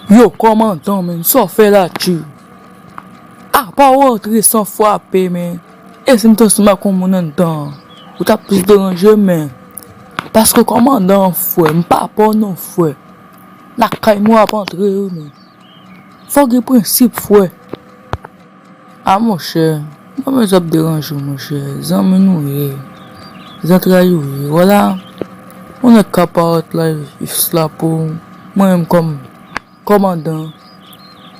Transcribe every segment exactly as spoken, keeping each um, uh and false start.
Yo, kòmandan, men, sa w fè la, tchou? Apa w antre san frape, men? E si m te ansanm ak yon moun anndan an? Ou t ap plis deranje m, men. Paske kòmandan an, frè, m pa pè w non, frè. Lakay mwen w ap antre, wi, men. Fò w gen prensip, frè. A monchè, mwen menm ap deranje w, monchè. Zanmi nou ye. Zantray ou ye. Vwala. Yon nèg ka parèt la, li slape w. Mwen menm kòm kòmandan,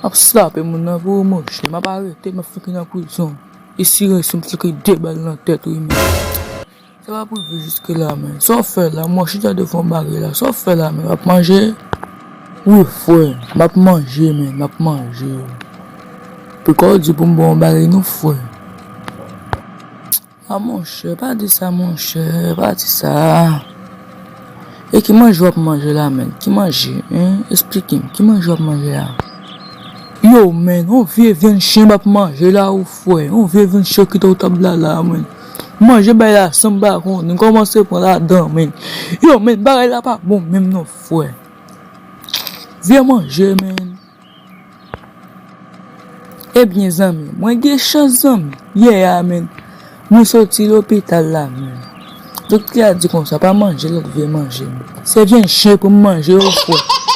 ap slape moun nan pou ou, monchè. M ap arete, m ap fouke nan prizon. E si resi m fouke de bal nan tèt, wi, men. Sa pa pou rive jiske la, men. Sa w fè la, mwen chita devan bagay la. Sa w fè la, men? W ap manje? Wi, frè. M ap manje, men. M ap manje. Poukò w di pou m ba w yon bagay, non, frè? A, monchè, pa di sa, monchè. Pa di sa. E ki manje w ap manje la, men? Ki manje, en? Esplike m. Ki manje w ap manje la? Yo, men, yon vye vyann chen m ap manje la, wi, frè. Yon vye vyann chen ki ta w tab la, la, men. Manje bay la san m pa konnen, m kòmanse pran ladan, men. Yo, men, bagay la pa bon menm non, frè. Vye manje, men. Ebyen, zanmi, mwen gen chans, zanmi. Yè a, men. Mwen soti lopital la, men. Doktè a di konsa, pa manje lòt vye manje, men. Se vyann chen pou m manje, wi, frè.